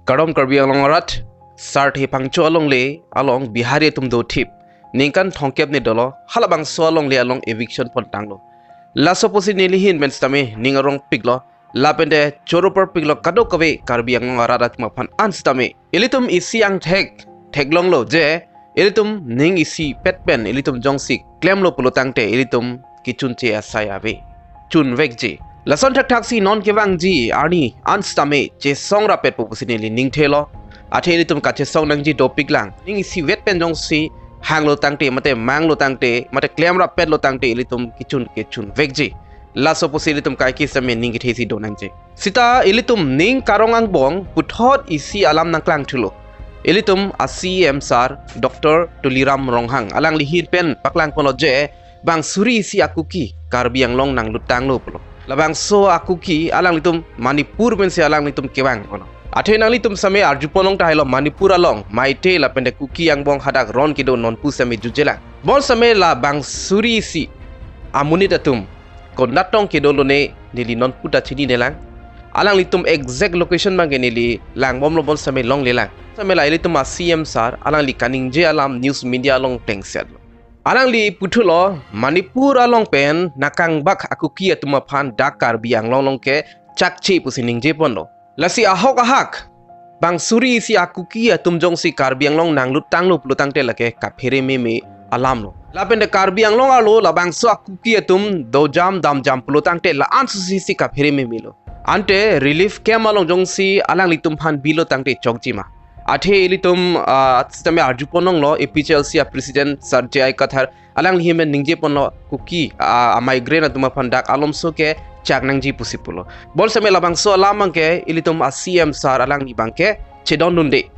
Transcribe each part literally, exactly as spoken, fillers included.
Kardom Karbi Anglong arat, Sarthe Phangcho alongle along Bihari atum dothip ningkan thomkep ni dolo, halabangso alongle along eviction pon tanglo. Laso pusi neli ahin pen sitame ning arongpiklo, lapente choro parpiklo kadokave Karbi Anglong arat atum aphan an sitame. Ilitum isi angthek theklonglo je ilitum ning isipet pen ilitum jongsi klemlo pulo tangte ilitum kechunche asai ave, chunvekji. Lason thakthaksi non kevangji arni an sitame chesong rapetpo pusi neli ningthelo. Athe ilitum kachesong nangji dopiklang. Ning isivet pen jongsi hanglo tangte, mate manglo tangte, mate klem rapetlo tangte ilitum kechun kechunvekji. Laso pusi ilitum kaike sitame ning kethesi do nangji. Sita ilitum ning karong angbong puthot isi alam nangklangthulo. Ilitum a C M sir Doctor Tuliram Ronghang alangli ahin pen paklangponlo je bang suri isi a-Kuki Karbi Anglong nanglut tanglo pulo. Labangso a-Kuki alanglitum Manipur pensi alanglitum kevang pulo. Athe nanglitum sitame arjupon long tahai lo, Manipur along Meitei lapente Kuki angbong hadak ron kedo nonpu sitame jujelang. Bonsitame labang suri isi amonit atum konat tong kedolone neli nonpu ta chininelang. Alanglitum exact location abangke neli langbomlo, bonsitame longlelang. Sitame la ilitum a C M sir alangli kaningje alam news media along tengsetlo. Alangli puthulo Manipur along pen nangkangbak a-Kuki atum aphan dak Karbi Anglong along ke chakche pusi ningjeponlo. Lasi ahok ahak bang suri isi a-Kuki atum jongsi Karbi Anglong nanglut tanglo pulo tangte lake kaphere meme alamlo. Lapente Karbi Anglong arlo labangso a-Kuki atum dojam damjam pulo tangte la-an susi si kaphere memelo. Ante relief camp along jongsi alanglitum aphan bilo tangte chokjima. Athe ilitum, ah, sitame arjupon longlo A P H L C a president Sir J I Kathar alangli ahin pen ningjeponlo Kuki, ah, a-migrant atum aphan dak alomso ke chak nangji pusi pulo. Bonsitame labangso alam abangke ilitum a C M sir alangli abangke chedondunde.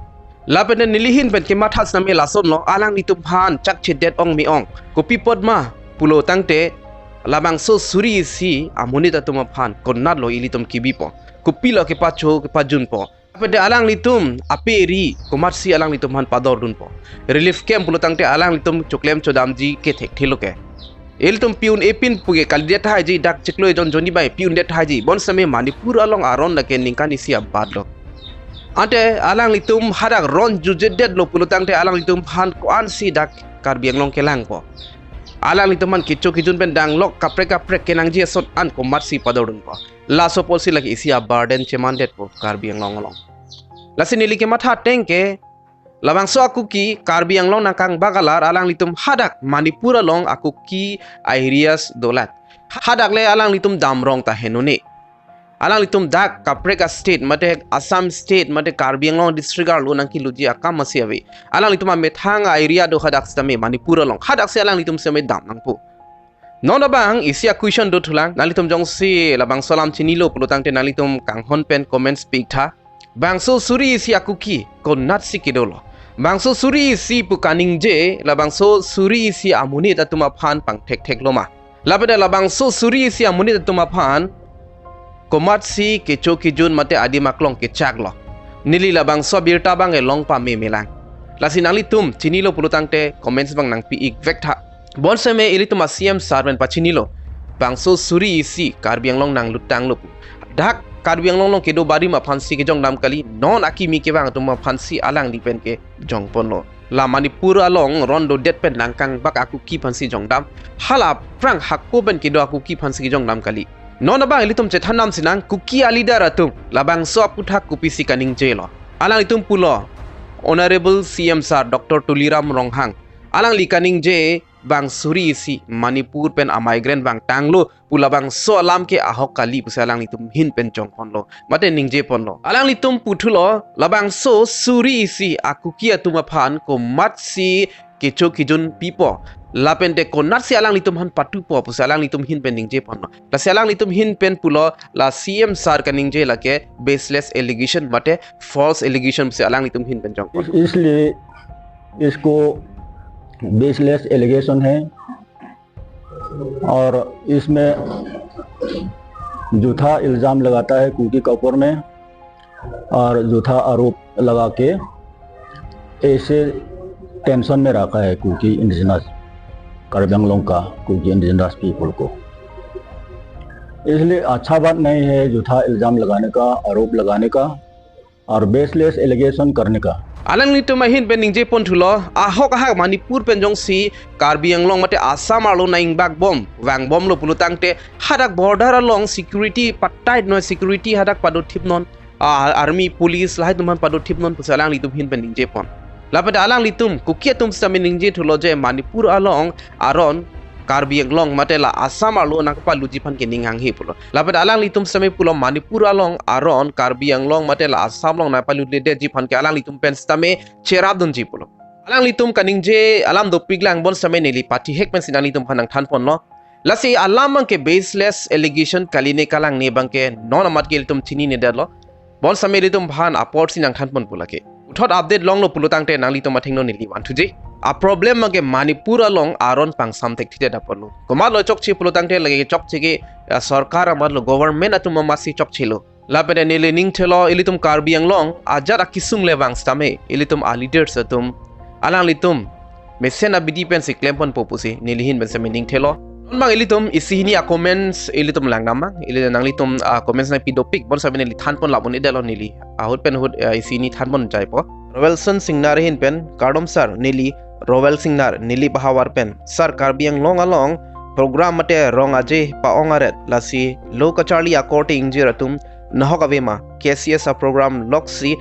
Lapente neli ahin pen kematha sitame lasonlo, alanglitum aphan chakchedet ong me-ong. Kopi apotma pulo tangte labangso suri isi amonit atum aphan konatlo ilitum kebipo, kopilo kepacho kepajunpo. Lapente alanglitum ape ri komatsi alanglitum aphan padordunpo. Relief camp pulo tangte alanglitum choklem chodamji kethekthelo ke. Ilitum pi-un-e pin puke kalidet tahai ji, dak chiklo ejon jonni bai pi-un-det tahai ji. Bonsitame Manipur along aron lake ningkan isi abatlo. Ante alanglitum hadak ron jujedetlo pulo tangte alanglitum aphan ko-ansi dak Karbi Anglong kelangpo. Alanglitum aphan kecho kejun pen danglok kaprek kaprek kenangji ason an komatsi padordunpo. Laso apotsi lake isi a-burden chemandetpo Karbi Anglong along. Lasi neli kematha ateng ke labangso a-Kuki Karbi Anglong nangkangbak alar alanglitum hadak Manipur along a-Kuki a-areas dolang. Hadak le alanglitum damrong ta henone. Alanglitum dak kaprek a-state mate Assam state mate Karbi Anglong district arlo nangkeloji akam masi ave. Alanglitum amethang a-area do hadak sitame Manipur along. Hadaksi alanglitum sitame dam nangpo. Non abang isi a-question dothulang, nanglitum jongsi labangso alam chinilo pulo tangte nanglitum kanghon pen comments piktha. Bangso suri isi a-Kuki konatsi kedolo? Bangso suri isi pu kaningje labangso suri isi amonit atum aphan pangthekthekloma? Lapente labangso suri isi amonit atum aphan komatsi kecho kejun mate adim aklong kechaklo? Neli labangso abirta abang elong pamemelang. Lasi nanglitum chinilo pulo tangte comments abang nangpi-ik vektha. Bonsitame ilitum a-C M sir pen pachinilo, bangso suri isi Karbi Anglong nanglut tanglo pu. Dak Karbi Anglong along kedo barim aphansi kejongdam kali, non akimi kevang atum aphansi alangli pen kejongponlo. La Manipur along ron dodet pen nangkangbak a-Kuki aphansi jongdam, hala aphrang hako pen kedo a-Kuki aphansi kejongdam kali. Non abang ilitum chethandam sinang, Kuki a-leader atum labangso aputhak kopisi kaningjelo? Alanglitum pulo, Honorable C M sir Doctor Tuliram Ronghang, alangli kaningje bang suri isi Manipur pen a-migrant vangtanglo pu labangso alam ke ahok kali pusi alanglitum ahin pen jongponlo mate ningjeponlo. Alanglitum puthulo, labangso suri isi a-Kuki atum aphan komatsi kecho kejun pipo, lapente konatsi alanglitum aphan patupo pusi alanglitum ahin pen ningjeponlo. Lasi alanglitum ahin pen pulo, la C M sir kaningje lake baseless allegation mate false allegation pusi alanglitum ahin pen jongpon. इस- इसलिए इसको baseless allegation है और इसमें झूठा इल्ज़ाम लगाता है कुकी के ऊपर में और झूठा आरोप लगा के ऐसे टेंशन में रखा है कुकी इंडिजिनस, कार्बी आंगलोंग का कुकी इंडिजिनस पीपल को। इसलिए अच्छा बात नहीं है झूठा इल्ज़ाम लगाने का, आरोप लगाने का। और बेसलेस एलिगेशन करने का। Alanglitum ahin pen ningje pon thulo, ahok ahak Manipur pen jongsi Karbi Anglong mate Assam arlo nang ingbak bom, vang bomlo pulo tangte, hadak border along security patai noi, security hadak padothip non, ah, army, police lahai atum aphan padothip non pusi alanglitum ahin pen ningje pon. Lapen alanglitum, Kuki atum sitame ningje thulo je Manipur along aron Karbi Anglong mate la Assam arlo nangpaluji aphan ke ning hanghe pulo. Lapen alanglitum sitame pulo Manipur along aron Karbi Anglong mate la Assam along nangpaluledetji aphan ke alanglitum pen sitame cherapdunji pulo. Alanglitum kaningje alam dopik lang, bonsitame neli pathihek pensi nanglitum aphan nangthan ponlo. Lasi alam abang ke baseless allegation kali ne kalang ne abang ke non amat ke ilitum chininedetlo. Bonsitame ilitum aphan apor si nangthan pon pu lake. Puthot update longlo pulo tangte nanglitum athengno neli van thuji. A problem abang ke Manipur along aron pangsam thekthedet apotlo. Komatlo chokche pulo tangte lake chokche ke, ah, sorkar amatlo, government atum amatsi chokchelo. Lapen neli ning thelo ilitum Karbi Anglong ajat akesung le vang sitame ilitum a leaders atum alanglitum mesen abidi pensi klem ponpo pusi neli ahin pen sitame ning thelo. Non abang ilitum isi hini a comments ilitum lang namang, ili nanglitum a comments nangpi dopik, bonsitame neli than pon lap un-edetlo neli. Ahut pen ahut, eh, isi hini than pon jaipo. Roelson Singnar ahin pen, kardom sir, neli Roel Singnar, Nilip ahavar pen. Sir, Karbi Anglong along program mate rong aje pa-ong aret, lasi lo kacharli akorte ingjir atum nahok ave ma, K C S a program loksi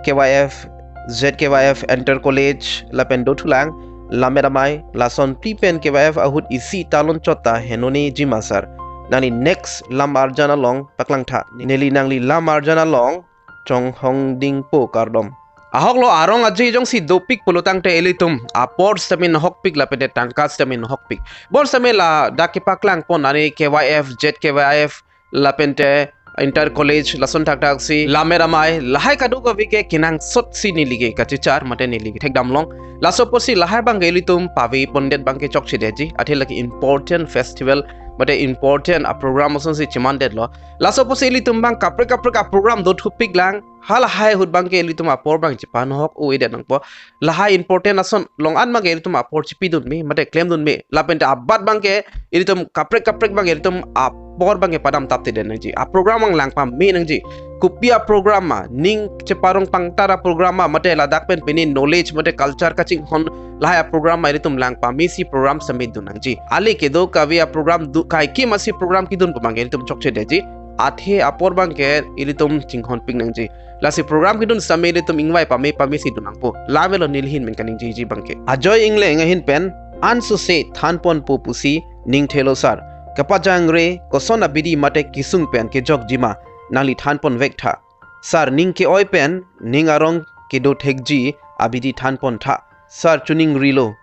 K Y F, Z K Y F, Inter College, lapen dothulang, Lammet Amei, lason phli pen K Y F ahut isi talon chot ta henone jima sir. Nangli next lam arjan along paklangtha. Neli nangli lam arjan along chonghong dingpo, kardom. Ahoklo, arong aje jongsi dopik pulo tangte ilitum apor sitame nahokpik lapen te tangka sitame nahokpik. Bonsitame ladak kepaklang pon ani K Y F, Z K Y F, lapen te Inter College, lason thakthak si, Lammet Amei, lahai kadokave ke kenangsot si neli ke kachechar mate neli ke thekdam long. Laso apotsi lahai abang ke ilitum pave pondet abang ke chokchedetji, athe lake important festival mate important a program asonsi chemandetlo. Laso apotsi ilitum abang kaprek kaprek a program dothupik lang, halahai ahut abang ke ilitum apor abang chepanahok-o-edet nangpo. Lahai important ason along an abang ke ilitum apor chepidun me mate klemdun me. Lapen te abat abang ke ilitum kaprek kaprek abang ke ilitum apor abang ke padam taptedet nangji. A program abang lang pame nangji. Kopi a program ma, ning cheparong pangtar a program ma, mate ladak pen pini knowledge mate culture kachinghon lahai a program ma ilitum lang pamesi program sitame dun nangji. Ale kedo kave a program do, kaike masi program kedun pu abang ke ilitum chokchedetji. Athe apor abang ke ilitum chinghonpik nangji. Lasi program kedun sitame ilitum ingvai pame pamesi dun nangpo. La avelo neli ahin pen kaningjeji abang ke. Ajoy Engleng ahin pen, ansose than ponpo pusi ning thelo sir. Kapajangre koson abidi mate kesung pen kejokji ma, nangli than ponvek tha. Sir, ning ke-oi pen ning arong kedo thekji abidi than pon tha. Sir, chuning rilo,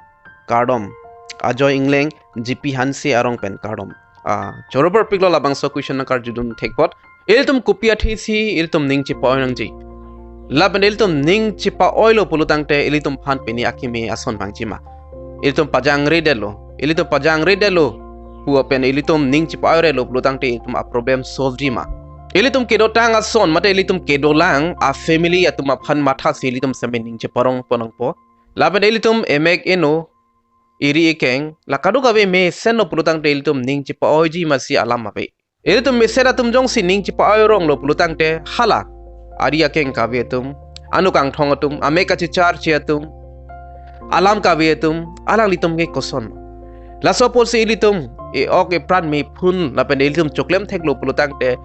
kardom. Ajoy Engleng, G P Hanse arong pen kardom. Ah, choro parpiklo labangso question nangkarjudun thek apot. Ilitum kopi athesi ilitum ning chepa-oi nangji. Lapen ilitum ning chepa-oilo pulo tangte ilitum aphan pini akimi ason vangji ma. Ilitum pajangredetlo. Ilitum pajangredetlo pu pen ilitum ning chepa-oirelo pulo tangte ilitum a problem solve ji ma. Ilitum kedotang ason mate ilitum kedolang a family atum aphan mathasi ilitum sitame ning cheparong pon nangpo. Lapen ilitum emek eno, eri ekeng, la kadokave mesenlo pulo tangte ilitum ning chepa-oiji masi alam ave. Ilitum mesen atum jongsi ning chepa-oi ronglo pulo tangte hala ari akeng kave atum, anu kangthong atum, amek kachecharche atum, alam kave atum, alanglitum ke koson. Laso apotsi ilitum e-ok epran mephun lapen ilitum choklem theklo pulo tangte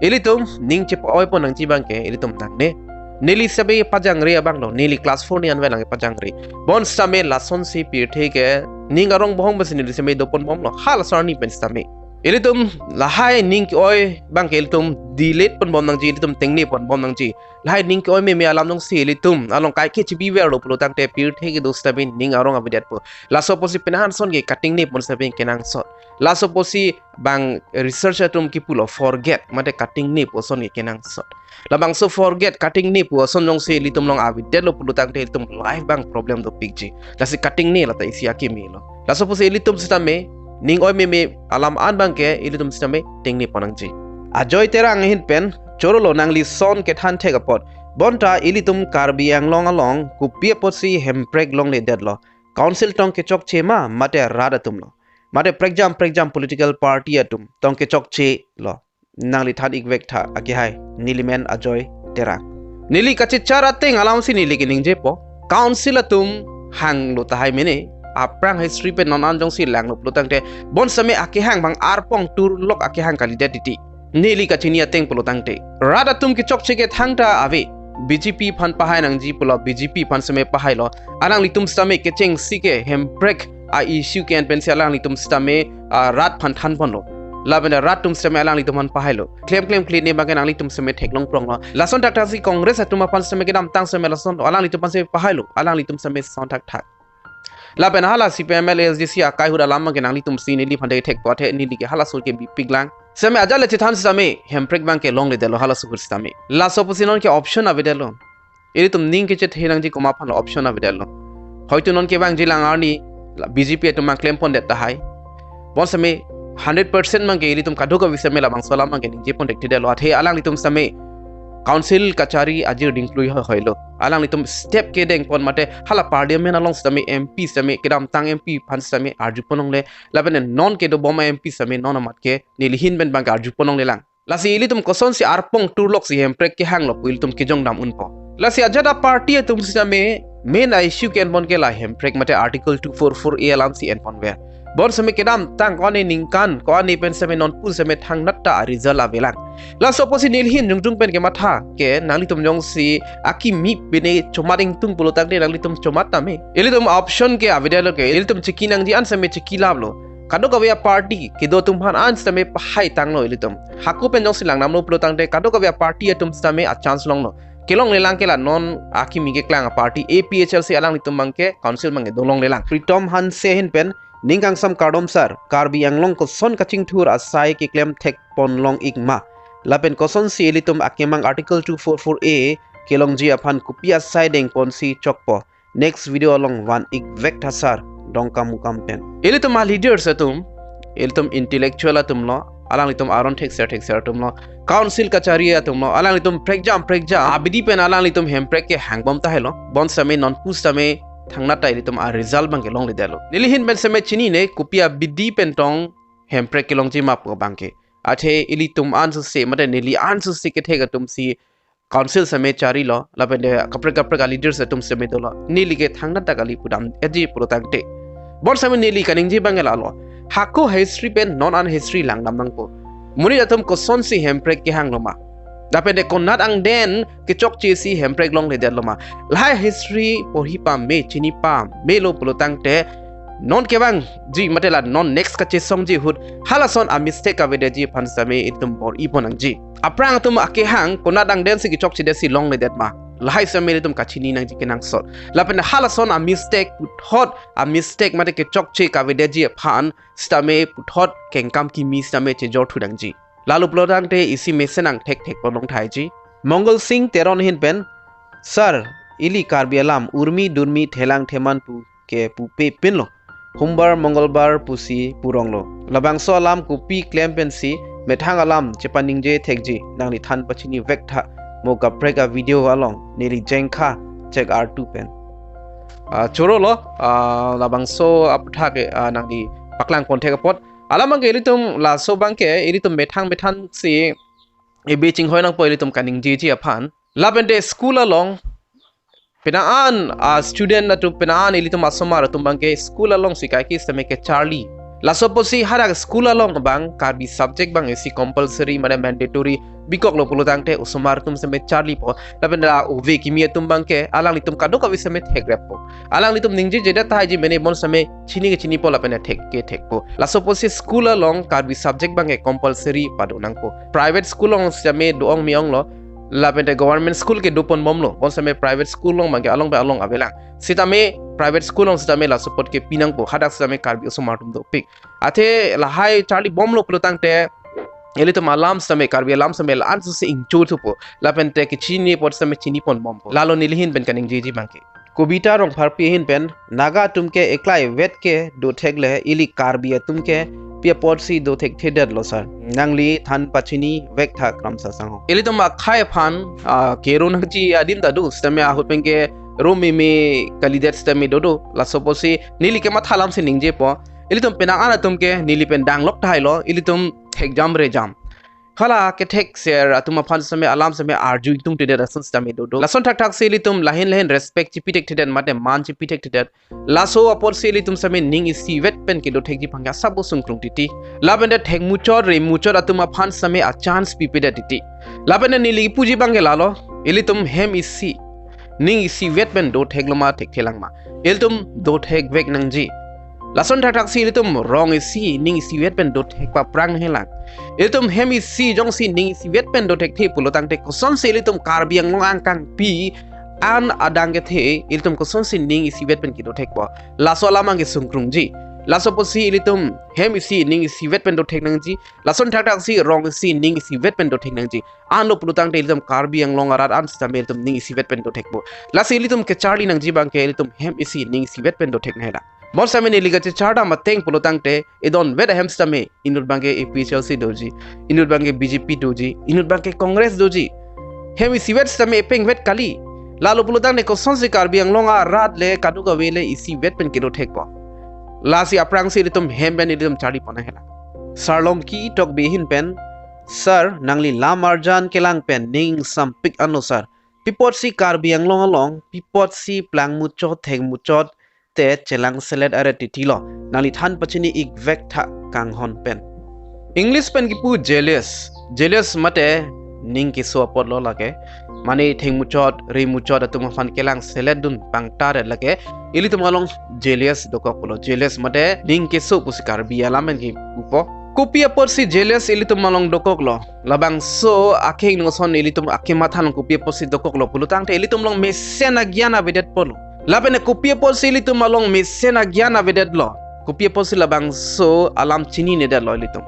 ilitum ning chepa-oi pon nangji abang ke ilitum nangne. Neli sitame pajangre abanglo, neli class four ni anvai lang pajangre. Bonsitame lasonsi pirthe ke ning arong bohong pensi neli sitame dopon bomlo, halaso arni pen sitame. Ilitum lahai ning ke-oi abang ke ilitum delete pon bom nangji, ilitum tengne pon bom nangji. Lahai ning ke-oi meme alam jongsi ilitum along kaike chebiverlo pulo tangte pirthe kedo sitame ning arong avedetpo. Laso apotsi penang ason ke katingne pon sitame kenangsot. Laso apotsi bang research atum kipulo forget mate katingne pu ason ke kenangsot. Labangso forget, katingne pu ason jongsi ilitum along avedetlo pulo tangte ilitum life abang problem dopikji. Lasi katingne lata isi akimi lo. Laso apotsi ilitum sitame ning oi meme alam an abang ke ilitum sitame tingne pon nangji. Ajoy Terang ahin pen, chorolo, nangli son kethan thek apot. Bonta ilitum Karbi Anglong along kopi apotsi hemprek longledetlo? Council tong kechokche ma mate rat atumlo? Mate prekjam prekjam political party atum tong kechokchelo? Nangli than-ikvek tha akehai. Neli men Ajoy Terang. Neli kachechar ateng alamsi neli keningjepo. Council atum hanglo tahai mene. Aphrang history pen non an jongsi langlo pulotangte, bonsitame akehang abang arpong turlok akehang kalidet titi. Neli kachini ateng pulotangte, rat atum kechokche ke thangta ave. B J P aphan pahai nangji pulo, B J P aphan sitame pahailo. Alanglitum sitame kechengsi ke hemprek a-issue ke-en pensi alanglitum sitame, ah, rat aphan thanponlo. Lapen rat atum sitame alanglitum aphan pahailo. Klem klem kline abangke nanglitum sitame theklong pronglo. Lason thakthaksi Congress atum aphan sitame kedamtang sitame lasonlo. Alanglitum aphan sitame pahailo. Alanglitum sitame son thakthak. Lapen hala C P M L A S D C akai ahut alam abangke nanglitumsi neli aphan thekpo athe neli ke halaso ke bipiklang. Sitame ajat le chethan sitame hemprek abangke longledetlo halaso ahut sitame. Laso pusi non ke option avedetlo. Ilitum ning kechethe nangji komat aphanlo option avedetlo. Hoitu non kevangji lang arni la B J P atum abang klempondet tahai. Bonsitame hundred percent abangke ilitum kadokave sitame labangso alam abangke ningjepondet thedetlo. Athe alanglitum sitame council kachari ajir dingklui hoi hoilo. Alanglitum step kedengpon mate hala parliament along sitame M P sitame kedamtang M P aphan sitame arjupon longle. Lapen non kedobom M P sitame non amat ke neli ahin pen abangke arjupon longlelang. Lasi ilitum kosonsi arpong turloksi hemprek kehanglo pu ilitum kejongdam unpo. Lasi ajat a-party atum sitame main a-issue ke-enpon ke la hemprek mate Article two four four A alamsi enponver. Bonsitame kedamtang ko-an aningkan ko-an pen sitame nonpu sitame thangnat ta a-result avelang. Laso pusi neli ahin jongjong pen kematha ke nanglitum jongsi akimi pine chomat ingtung pulotangte nanglitum chomat tame. Ilitum option ke avedetlo ke ilitum chiki nangji an sitame chiki laplo. Kadokave a-party kedo atum aphan an sitame pahai tanglo ilitum. Hako pen jongsi langdamlo pulotangte kadokave a-party atum sitame a-chance longlo. Kelonglelang ke la non akimi keklang a-party A P H L C alanglitum abangke council abangke dolonglelang. Pritom Hanse ahin pen ning kangsam kardom sir, Karbi Anglong koson kachingthur asai keklem thekpon long-ik ma? Lapen kosonsi ilitum akemang Article two four four A kelongji aphan kopi asai dengponsi chokpo? Next video along van-ik vek tha sir, Dongkamukam pen. Ilitum a-leaders atum, ilitum intellectual atumlo, alanglitum aron thekser thekser atumlo, council kachari atumlo, alanglitum prekjam prekjam abidi pen alanglitum hemprek kehangbom tahailo. Bonsitame nonpu sitame thangnat ta ilitum a-result abangke longledetlo. Neli ahin pen sitame chinine kopi abidi pen tong hemprek kelongji ma pu abangke. Athe ilitum ansose mate neli ansose kethek atumsi council sitame charilo, lapen de kaprek kaprek a-leaders atum sitame dolo. Neli ke thangnat ta kali pudam eji pulotangte. Bonsitame neli kaningje abangke lalo. Hako history pen non an history langdam nangpo. Monit atum kosonsi hemprek kehanglo ma? Lapen de konat angden kechokchesi hemprek longledetlo ma? Lahai history porhi pame, chini pamelo pulotangte non kevangji mate la non next kachesongji ahut halason a-mistake avedetji aphan sitame itum bor-ipon nangji. Aphrang atum akehang konat angdensi kechokchedetsi longledet ma? Lahai sitame ilitum kachini nangji kenangsot. Lapen halason a-mistake puthot a-mistake mate kechokche kavedetji aphan sitame puthot kengkam kimi sitame chejor thu nangji. Lalo pulotangte isi mesen angthek thekpon long thaiji. Mongol Singh Teron ahin pen, sir, ili Karbi alam urmi durmi thelang theman pu ke pupe pinlo. Humbar Mongolbar pusi puronglo. Labangso alam kopi klem pensi methang alam chepaningje thekji, nangli than pachini vek tha. Mo kaprek a-video along neli jengkha chek artu pen. Ah, chorolo, ah, labangso aputhak, ah, nangli paklangpon thek apot. Alam abangke ilitum laso abangke ilitum methang methangsi ebe chinghoi nangpo ilitum kaningjeji aphan. Lapen de school along penang an a-student atum, penang an ilitum asomar atum abangke school alongsi kaike sitame kecharli. Laso pusi hadak school along abang Karbi subject abang isi compulsory mane mandatory bikoklo pulotangte osomar atum sitame charlipo. Lapen la ove kimi atum abangke alanglitum kadokave sitame thekreppo. Alanglitum ningjejedet thaiji mene bonsitame chini ke chinipo lapen thek ke thekpo. Laso pusi school along Karbi subject abangke compulsory pado nangpo. Private school along sitame do-ong me-onglo. Lapen de government school ke doponbomlo. Bonsitame private school along abangke along pen along avelang. Sitame private school along sitame laso apot ke pinangpo. Hadak sitame Karbi osomar atum dopik. Athe lahai charlibomlo pulotangte ilitum alam sitame Karbi alam sitame la-an suse ingchothupo. Lapen te kechini apot sitame chiniponbompo. Lalo neli ahin pen kaningjeji abangke. Kobita Rongpharpi ahin pen, Naga atum ke eklai vet ke dothek le ili Karbi atum ke pi apotsi dothekthedetlo sir? Nangli than pachini vek tha Kramsa Sangho. Ilitum akhei aphan, ah, kero nangji adim ta do, sitame ahut pen ke ro meme kalidet sitame dodo. Laso pusi neli kematha alamsi ningjepo. Ilitum penang an atum ke neli pen danglok thailo, ilitum thekjam rejam. Hala kethek ser atum aphan sitame alam sitame arju ingtungtedet ason sitame dodo. Lason thakthaksi ilitum lahin lahin respect chipitekthedet mate man chipitekthedet. Laso apotsi ilitum sitame ning isivet pen kedothekji abangke asap sungkrung titi. Lapen de thekmuchot remuchot atum aphan sitame a-chance pipedet titi. Lapen de neli puji abangke lalo, ilitum hem isi ning isivet pen dothekloma thekthelang ma? Ilitum dothekvek nangji. Lason thakthaksi ilitum rong isi ning isivet pen dothek paphrang helang. Ilitum hem isi jongsi ning isivet pen dothekthe pulotangte kosonsi ilitum Karbi Anglong angkangpi an adang kethe ilitum kosonsi ning isivet pen kedothekpo? Laso alam abangke sungkrungji. Laso apotsi ilitum hem isi ning isivet pen dothek nangji. Lason thakthaksi rong isi ning isivet pen dothek nangji. Anlo pulotangte ilitum Karbi Anglong arat an sitame ilitum ning isivet pen dothekpo. Lasi ilitum kecharli nangji abangke ilitum hem isi ning isivet pen dothek nanghelang. Bonsitame neli kachecharli dam ateng pulotangte idonvet ahem sitame inut abangke A P H L C doji, inut abangke B J P doji, inut abangke Congress doji. Hem isivet sitame epengvet kali. Lalo pulotangte kosonsi Karbi Anglong arat le kadokave le isivet pen kedothekpo? Lasi aphrangsi ilitum hem pen ilitum charlipon nanghelang. Sarlongki Tokbi ahin pen, sir, nangli lam arjan kelang pen ning ingsampik anlo sir. Pi apotsi Karbi Anglong along, pi apotsi plangmuchot thekmuchot te chelangselet aret titi lo? Nangli than pachini ikvek tha kanghon pen. English pen kipu jealous. Jealous mate ning keso apotlo lake. Mane thekmuchot remuchot atum aphan kelangselet dun pangtaret lake ilitum along jealous dokok pulo. Jealous mate ning keso pusi Karbi alam pen kipupo. Kopi apotsi jealous ilitum along dokoklo? Labangso akhei ingno ason ilitum akematha along kopi apotsi dokoklo pulotangte ilitum along mesen agyan avedetpo lo. Lapen kopi apotsi ilitum along mesen agyan avedetlo? Kopi apotsi labangso alam chininedetlo ilitum?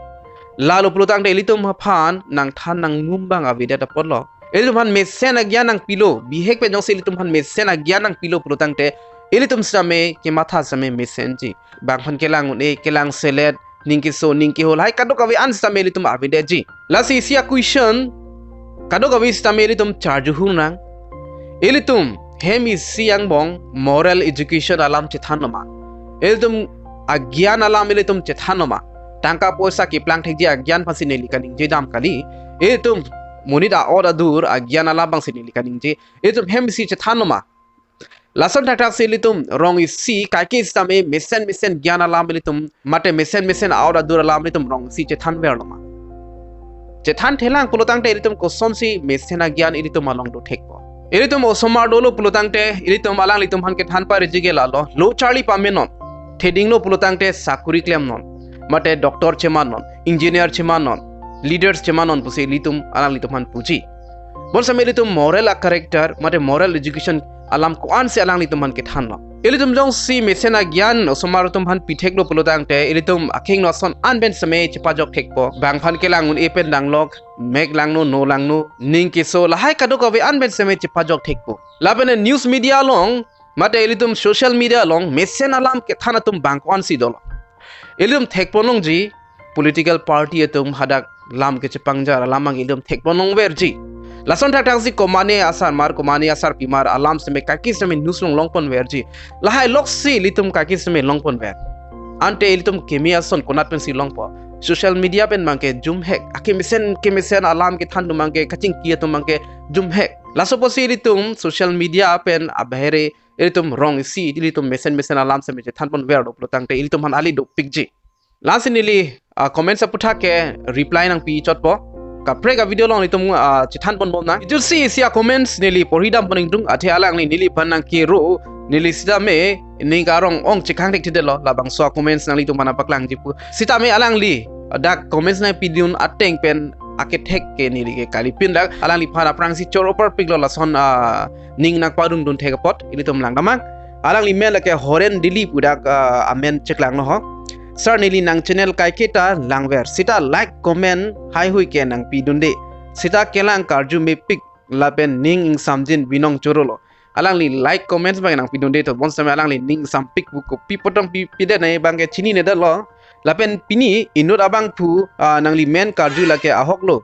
Lalo pulotangte ilitum aphan nangthan nangnum abang avedet apotlo. Ilitum aphan mesen agyan nangpilo, bihek pen jongsi ilitum aphan mesen agyan nangpilo pulotangte ilitum sitame kematha sitame mesenji. Bang aphan kelang un-e, kelangselet, ning keso ning kehol, hai kadokave an sitame ilitum avedetji. Lasi isi a-question kadokave sitame ilitum charjuhun nang. Ilitum hem isi angbong moral education alam chethanlo ma? Ilitum agyan alam ilitum chethanlo ma? Tangka poisa keplang thekji agyan aphansi neli kaningje dam kali. Ilitum monit a-ot adur agyan alam abangsi neli kaningje. Ilitum hem isi chethanlo ma? Lason thakthaksi ilitum rong isi kaike sitame mesen mesen gyan alam ilitum mate mesen mesen a-ot adur alam ilitum rong isi chethanverlo ma? Chethanthelang pulotangte ilitum kosonsi mesen agyan ilitum along dothekpo? Ilitum osomar dolo pulotangte ilitum alanglitum aphan kethan pariji ke lalo, lo charli pamenon. Thedinglo pulotangte sakuri klemnon, mate doctor chemannon, engineer chemannon, leaders chemannon pusi ilitum alanglitum aphan puji. Bonsitame ilitum moral a-character mate moral education alam ko-ansi alanglitum aphan kethanlo? Ilitum jongsi mesen agyan osomar atum aphan pitheklo pulotangte ilitum akhei ingno ason an pen sitame chepajok thekpo. Bang aphan kelang un-e pen danglok, mek langno, no langno, ning keso, lahai kadokave an pen sitame chepajok thekpo. Lapen news media along mate ilitum social media along mesen alam kethan atum bang ko-ansi dolo? Ilitum thekponlongji, political party atum hadak lam kechepangjar alam abang ilitum thekponlongverji. Lason thakthaksi komane asarmar, komane asarpimar alam sitame kaike sitame news along longponverji. Lahai loksi ilitum kaike sitame longponver? Ante ilitum keme ason konat pensi longpo? Social media pen abangke jumhek, akemesen kemesen alam kethan atum abangke, kachingki atum abangke jumhek. Laso apotsi ilitum social media pen abahere ilitum rong isi ilitum mesen mesen alam sitame chethanponverlo pulotangte ilitum aphan ali dopikji. Lasi neli, ah, comments aputhak ke reply nangpi chotpo. Kaprek a-video along ilitum, ah, chethanponbom nang. Jutsi isi a-comments neli porhi dampon ingtung, athe alangli neliphan nangkero, neli sitame ning karong ong chekhang thekthedetlo, labangso a-comments nanglitum aphan paklangji pu. Sitame alangli dak comments nangpidun ateng pen akethek ke neli ke kalipin dak, alangliphan aphrangsi choro parpiklo lason, ah, ning nangpadundun thek apot, ilitum lang damang. Alangli men lake Horen Dili pu dak, ah, amen cheklanglo ho. Sir, neli nang channel kaiketa langver. Sita like, comment, haihui ke nangpidunde. Sita kelang karju mepik lapen ning ingsamjin binong chorolo. Alangli like, comments abang nangpidunde to, bonsitame alangli ning ingsampik pu kopi apot tong pi, pidet nai abangke chininedetlo. Lapen pini inut abangphu, ah, nangli men karju lake ahoklo.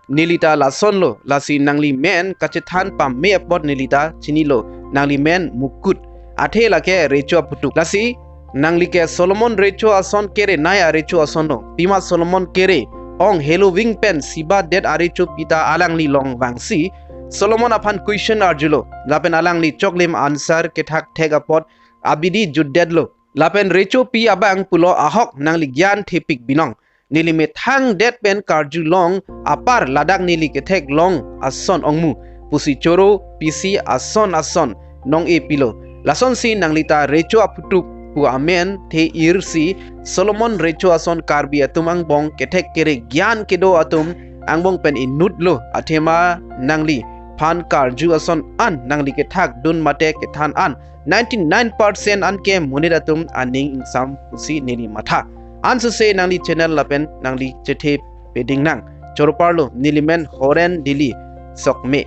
Nelita lasonlo, lasi nangli men kachethan pame apot nelita chinilo, nangli men Mukut. Athe lake Recho aputhak. Lasi nangli ke Solomon Recho ason kere, nai a-Recho asonlo. Pima Solomon kere, ong heloving pen siba det arecho pita alangli long vangsi Solomon aphan question arjulo. Lapen alangli choklim answer kethak thek apot abidi jutdetlo. Lapen recho pi abang pulo ahok nangli gyan thepik binong. Neli methang det pen karjulong apar ladak neli kethek long ason ongmu pusi choro pisi ason ason nong-e pilo. Lasonsi nanglita recho aphutup pu amen the irsi Solomon recho ason Karbi atum angbong kethek kere gyan kedo atum angbong pen inutlo athema nangli phan karju ason an nangli kethak dun mate kethan an ninety-nine percent anke monit atum aning ingsam pusi neli matha. Ansose nangli channel lapen nangli chethe peding nang. Choro parlo neli men Horen Dili Sokme.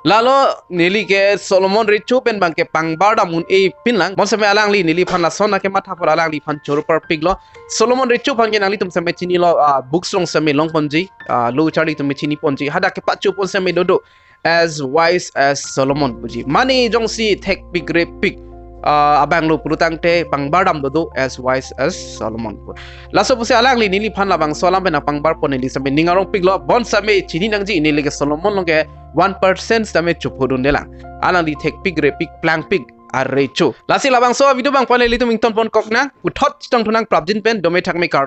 Lalo neli ke Solomon recho pen bangke pangbar dam un-e pinlang. Bonseme alangli neliphan lason ake matha apot alangliphan choro parpiklo. Solomon recho aphan ke nanglitum seme chinilo, ah, books along seme longponji, ah, lo charli atum chiniponji. Hadak kepacho pon seme dodo. As wise as Solomon puji. Mane jongsi thekpik repik, ah, abanglo pulotangte pangbar dam dodo as wise as Solomon pu. Laso pusi alangli neliphan labangso alam pen pangbar pon neli seme ning arongpiklo, bonseme chini nangji neli ke Solomon along ke one percent seme chophodundelang. Alangli thekpik repik plangpik arecho. Lasi labangso video abang pon nelitum ingtonpon kok nang, puthot chetongthu nang prapjin pen dome thakme kar.